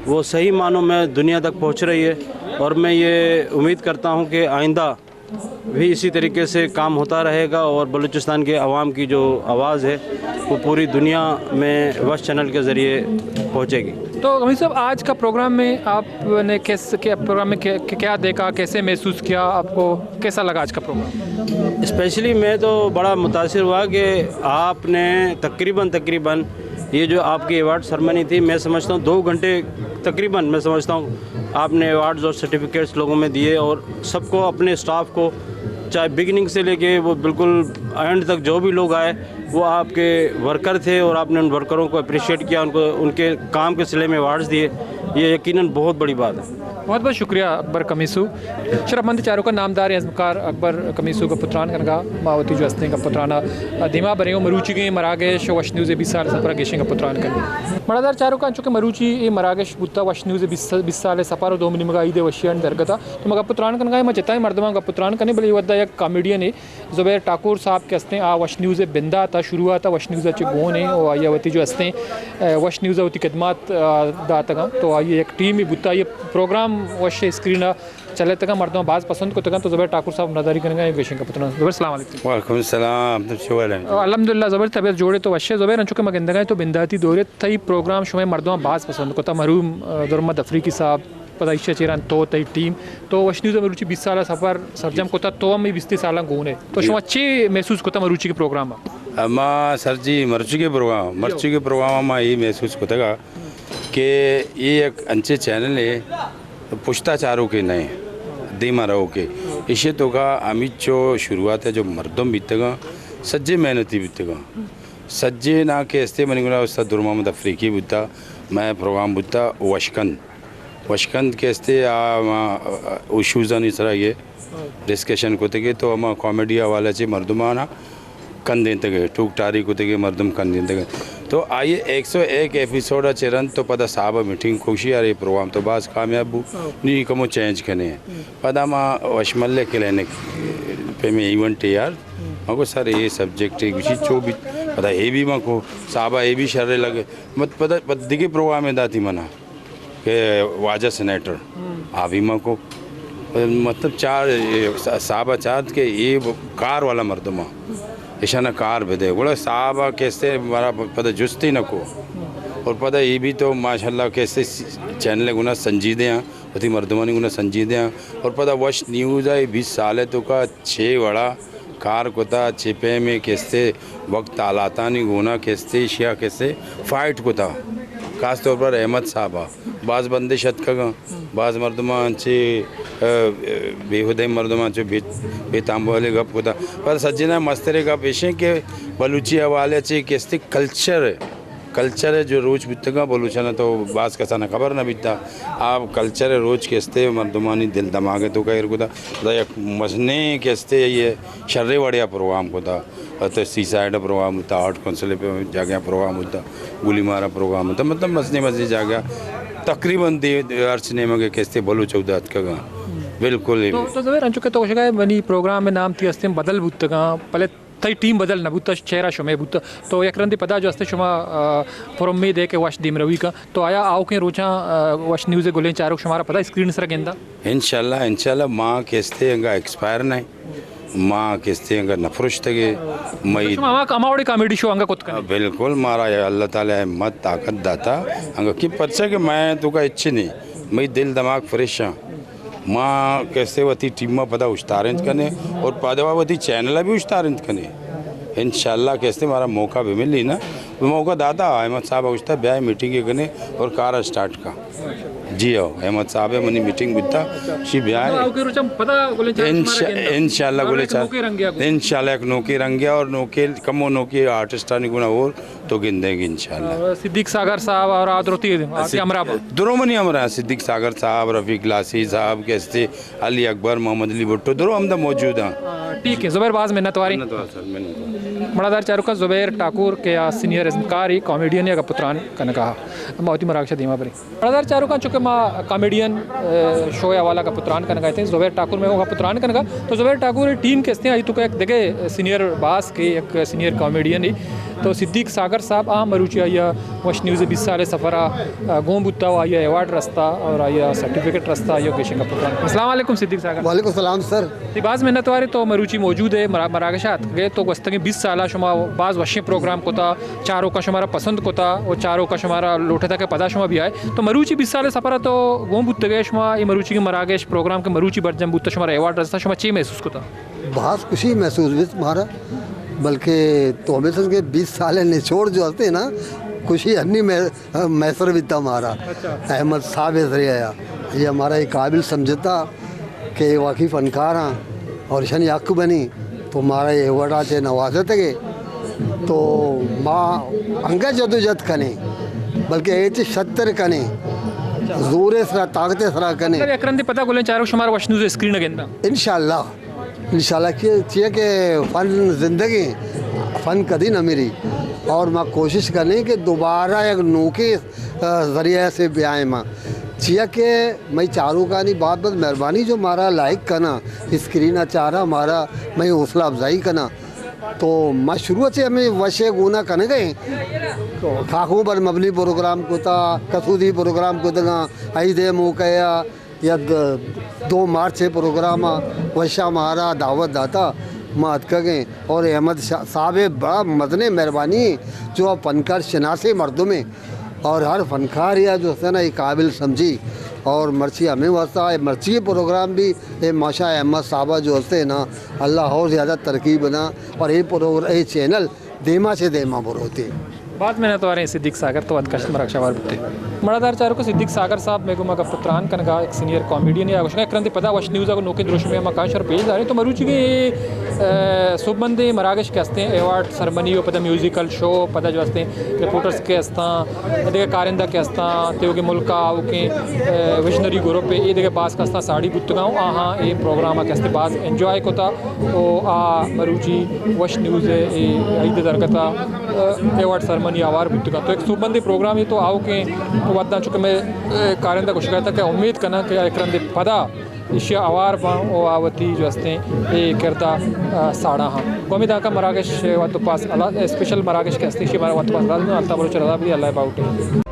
وہ صحیح معنوں میں دنیا تک پہنچ رہی ہے اور میں یہ امید کرتا ہوں کہ آئندہ بھی اسی طریقے سے کام ہوتا رہے گا اور بلوچستان کے عوام کی جو آواز ہے وہ پوری دنیا میں وش چینل کے ذریعے پہنچے گی۔ تو غنی صاحب، آج کا پروگرام میں آپ نے کس، کیا پروگرام میں کیا، کیا دیکھا، کیسے محسوس کیا، آپ کو کیسا لگا آج کا پروگرام؟ اسپیشلی میں تو بڑا متاثر ہوا کہ آپ نے تقریباً، تقریباً یہ جو آپ کی ایوارڈ سرمنی تھی، میں سمجھتا ہوں دو گھنٹے تقریباً، میں سمجھتا ہوں آپ نے ایوارڈز اور سرٹیفکیٹس لوگوں میں دیے اور سب کو، اپنے اسٹاف کو، چاہے بگننگ سے لے کے وہ بالکل اینڈ تک جو بھی لوگ آئے، وہ آپ کے ورکر تھے اور آپ نے ان ورکروں کو اپریشیٹ کیا، ان کو ان کے کام کے صلے میں ایوارڈز دیے، یہ یقیناً بہت بڑی بات ہے۔ بہت بہت شکریہ اکبر کمیسو۔ شرف مند چاروکاں، نامدار ازمکار اکبر کمیسو گپ و تران کنگا، ما وتی جو ہستیں گپ و ترانا دیما بریں و مروچیگیں مراگش وش نیوز بیست سال سفر گیشیں گپ و تران کنیں۔ مڑادار چاروکاں، چونکہ مروچی اے مراگش بوتا وش نیوز بیست، بیست سال سفر و دومی نیمگا عید وشیانی درگتا، تو ما گپ و تران کنگا، ما جتائیں مردماں گپ و تران کنیں، بلے اے ودا یک کامیڈین زبیر ٹاکور صاحب کہ ہستیں، آ وش نیوز ءِ بندات ءَ، شروعات ءَ وش نیوز ءَ چہ گون ایں و آئی ءَ وتی جو ہستیں، اے، وش نیوز ءَ وتی خدمات، آ، داتگاں۔ تو آئی ءِ یک ٹیمے بوتا، آئی ءِ پروگرام وش اسکرین ءَ چلتگاں، مردماں باز پسند کتگاں۔ تو زبیر ٹاکور صاحب نداری کنگا ایں، گیشیں گپ و تران۔ زبیر، السلام علیکم۔ وعلیکم السلام، تم چے حال ایں؟ الحمدللہ زبیر، طبیعت جوڑے تو وشے زبیر، انچو کہ ما گندگا ایں تو بنداتی دورے تئی پروگرام شمئے مردماں باز پسند کتا، مرحوم، آ، درمد افریقی صاحب، پدا ایشی ءَ چیران تو تئی ٹیم، تو وش نیوز ءَ مروچی بیست سال ءَ سفر سرجم کتا، تو ہم اے بیست سال ءَ گون ئے۔ تو شما چے محسوس کتا مروچی کے پروگرام ءَ؟ ما سر جی مروچی کے پروگرام، مروچی کے پروگرام ءَ ما اے محسوس کتگا کہ اے یک انچے چینل اے، پشتا چاروکے نہ ایں، دیما روکے۔ ایشی توکا ہمیچو شروعات ءَ جو مردم بیتگاں، سجے محنتی بیتگاں۔ سجے نا کہ استے منی گنا استاد در محمد افریقی بوتا، مئے پروگرام بوتا وشکند۔ وشکند کہ استے آ، ما، ایشوزانی سرا یہ ڈسکشن کتگے تو ہما کامیڈی حوالہ چہ مردمانا کندینتگے، ٹوک ٹاری کتگے، مردم کندینتگے۔ تو آئی ایک سو ایک ایپیسوڈ چہ رند تو پدا صاحب میٹنگ کوشی، ارے پروگرام تو باز کامیاب بو، نی کمو چینج کنے۔ پدا ما وشملے کلینک پہ میں ایونٹ یار، ما کو سر اے سبجیکٹ اے گوشی چو بیت، پدا اے بھی ما کو صاحب اے بھی شر لگے۔ مت پدا، پدا دگہ پروگرام داتی منا کہ واجہ سینیٹر، آ بھی ما کو، مطلب چار، صاحب چاہت کہ اے کار والا مردم آ، اشانا کار بدے۔ گڑا صاحب کیسے مارا پدا جستی نہ کو۔ اور پدا اے بھی تو ماشاءاللہ کیسے چینل گنا سنجیدے ہیں، وتی مردمانی گنا سنجیدے ہیں۔ اور پدا وش نیوز آئی بیس سال ہے تو کا چھ وڑا کار کتا، چہ پیمیں کستے وقت حالاتانی گونا کستے شیا کستے فائٹ کتا، خاص طور پر احمد صاحب ءَ باز بندش اتکگاں، باز مردماں چہ، ءَ، بیہودیں مردماں چہ بے، بے تامبولے گپ کتا۔ پر سجنا مسترے گپ ایشیں کہ بلوچی حوالے چہ کستے کلچر کلچر ءِ جو روچ بوتگاں، بلوچاں تو باز کساناں خبر نہ بیتا۔ آ کلچر ءِ روچ کہ استے مردمانی دل دماغ ءِ توکا ایر کتا۔ دا یک مزنیں کہ استے یہ شرے وڑیا پروگرام کتا۔ تو سی سائیڈ پروگرام ہوتا، آرٹ کونسل پہ جاگہ پروگرام ہوتا، گولی مارا پروگرام ہوتا۔ مطلب مزنیں مزنیں جاگہ تقریباً دے، دے ہرچ نیمگے کہ استے بلوچ اودا اتکگاں۔ بالکل۔ تو، تو زبیر، انچو کہ تو گوشگا منی پروگرام ءِ نام تی استیں بدل بوتگاں، پلے تئی ٹیم بدل نہ بوتا، چہرہ شمے بوتا۔ تو یک رندے پدا جو ہستے شما، آ، پر امید ہے کہ وش دیمروی کا۔ تو آیا آؤکیں روچاں، آ، وش نیوز ءِ گلیں چاروک شمارا پدا اسکرین سر گندا؟ انشاءاللہ، انشاءاللہ ما کہ استے انگا ایکسپائر نہ، ما کہ استے انگا نہ پرشتگے، مئی شما ہما، ہما وڑے کامیڈی شو انگا کت کنے؟ بالکل، مارا اللہ تعالی ہمت طاقت داتا، انگا کہ پرچہ کہ میں تو کا اچھے نہیں، مئی دل دماغ فریش ہیں۔ ما کسے وتی ٹیم ءَ پدا اشتارینت کنے اور پدا وتی چینل ءَ بھی اشتارینت کنے۔ انشاءاللہ کسے مارا موقع بھی ملی نا، موقع داتا احمد صاحب ءَ گوشتا بیا میٹنگ کنے اور کار اسٹارٹ کا۔ جی ہو، احمد صاحب ءَ منی میٹنگ بوتا، شی بیا۔ آؤکیں روچاں پدا گلیں چاروک شمارا گندا؟ انشاءاللہ گلیں چاروک۔ نوکے رنگیا گو۔ انشاءاللہ یک نوکے رنگیا اور نوکے، کمو نوکے آرٹسٹانی گنا اور تو گندے گی انشاءاللہ۔ اور صدیق ساگر صاحب اور آدروتی آتے ہمراہ با۔ درو منی ہمراہ صدیق ساگر صاحب، رفیق لاسی صاحب، کیستے علی اکبر، محمد علی بھٹو، درو ہمدا موجود ہیں۔ آ، ٹھیک ہے، زبیر باز منت واری۔ منت وار سر، منت وار۔ مڑادار چاروکاں زبیر ٹاکور کہ آ سینئر ازمکاری کامیڈین یا گپ تران کنگا۔ ما وتی مراگش دیما بریں۔ مڑادار چاروکاں چونکہ ما کامیڈین، آ، شو حوالہ گپ تران کنگا اتیں، زبیر ٹاکور میں گپ تران کنگا۔ تو زبیر ٹاکور ٹیم کیستے آئی تو کہ یک دگہ سینئر باز کہ یک سینئر کامیڈین ہی۔ تو صدیق ساگر صاحب آ مروچی آئی ءَ وش نیوز بیست سال سفر ءَ، آ، گون بوتا و آئی ءَ ایوارڈ رستا اور آئی ءَ سرٹیفکیٹ رستا، آئی ءَ گیشیں گپ کنیں۔ السلام علیکم صدیق ساگر۔ وعلیکم السلام سر۔ تئی باز منت وارے تو مروچی موجود ہے مرا-، مراگش ءَ اتکگے تو گوستگیں بیست سال ءَ شما باز وشیں پروگرام کتا، چاروکاں شمارا پسند کتا و چاروکاں شمارا لوٹتا کہ پدا شما بیائے۔ تو مروچی بیست سال سفر ءَ تو گون بوتگے شما اے مروچی کے مراگش پروگرام کہ مروچی برجم بوتا شمارا ایوارڈ رستا شما چی محسوس کتا؟ باز خوشی محسوس بیت مارا، بلکہ تو ہمیں سمجھ کہ بیس سال نچوڑ جو ہستے نا، خوشی ہنی مح-، محسر بیتا مارا۔ اچھا۔ احمد صاحب ذریعہ آیا، یہ ہمارا ایک قابل سمجھتا کہ یہ واقعی فنکار ہیں اور شنی حق بنی تو مارا یہ ایوارڈ آتے نوازتے گے۔ تو ما انگت جدوجہد کنیں، بلکہ اے چہ شتر کنیں، زور ءِ سرا، طاقت ءِ سرا کنیں۔ اکرندے پدا گلیں چاروک شمارا وش نیوز اسکرین ءَ گنداں۔ انشاءاللہ، انشاءاللہ کہ چیا کہ فن زندگیں، فن کدی نہ مری، اور ما کوشش کنیں کہ دوبارہ یک نوکیں، آ، ذریعہ سے بیائیں ما۔ چیا کہ مئی چاروکانی بہت بہت مہربانی جو مارا لائک کناں، اسکرین ءَ چاراں، مارا مئی حوصلہ افزائی کناں۔ تو ما شروع سے ہمیں وشے گونا کنگے۔ خاکوں پر مبنی پروگرام کوتا، کسودی پروگرام کوتگاں، عید موقع یا یا د-، دو مارچ ءِ پروگرام ءَ وشا مارا دعوت داتا، ما اتکگیں۔ اور احمد شاہ صاحب ءِ بڑا مزنیں مہربانی ایں، جو آ فنکار شناسیں مردمے اور ہر فنکار یا جو ہستے نا، اے قابل سمجھی۔ اور مرچی ہمیں واسطہ اے مرچی پروگرام بھی اے ماشا احمد صاحب جو ہستے نا، اللہ اور زیادہ ترقی بنا اور اے پروگر-، اے چینل دیما چہ دیما بروتے۔ باز منت واریں صدیق ساگر، تو وت کشت مراگش ءَ ہوار بوتے۔ مڑادار چاروکاں، صدیق ساگر صاحب مئے گوما گپ ءُ تران کنگا، یک سینئر کامیڈین یا گوشگا، یک رندے پدا وش نیوز ءَ گوں نوکیں دروشمے ہم کاش اور پیش داریں۔ تو مروچی کے، اے، سوبمندیں مراگش کہ ہستیں، ایوارڈ سرمنی ءُ پدا میوزیکل شو، پدا جو ہستیں رپورٹرز کہ ہستاں، دگہ کارندہ کہ ہستاں، تیوگیں ملک ءَ آؤکیں، اے، ویژنری گروپ، اے دگہ باز کہ ہستاں ساڑی بوتگاں ءُ آہاں اے پروگرام ءَ کہ ہستیں باز انجوائے کتا۔ ءُ آ مروچی وش نیوز ءِ اے عید ءِ درگت ءَ، اے، ایوارڈ سرمنی ءَ ہوار بوتگ اَنت۔ تو یک سوبمندیں پروگرامے، تو آؤکیں وھداں چونکہ مئے، اے، کارندہ گوشگ ءَ اتاں کہ امیت کناں کہ یک رندے پدا ایشی ءَ ہوار باں ءُ آ وتی جو ہستیں اے کرد ءَ، آ، ساڑاں ہاں۔ گوں ہمے دانکہ مراگش وت ءُ پاس، اللہ، اسپیشل مراگش کہ ہستیں، ایشی ءَ وت ءُ پاس، اللہ، اللہ بلوچ ءَ رضا بدی، اللہ باہوٹ۔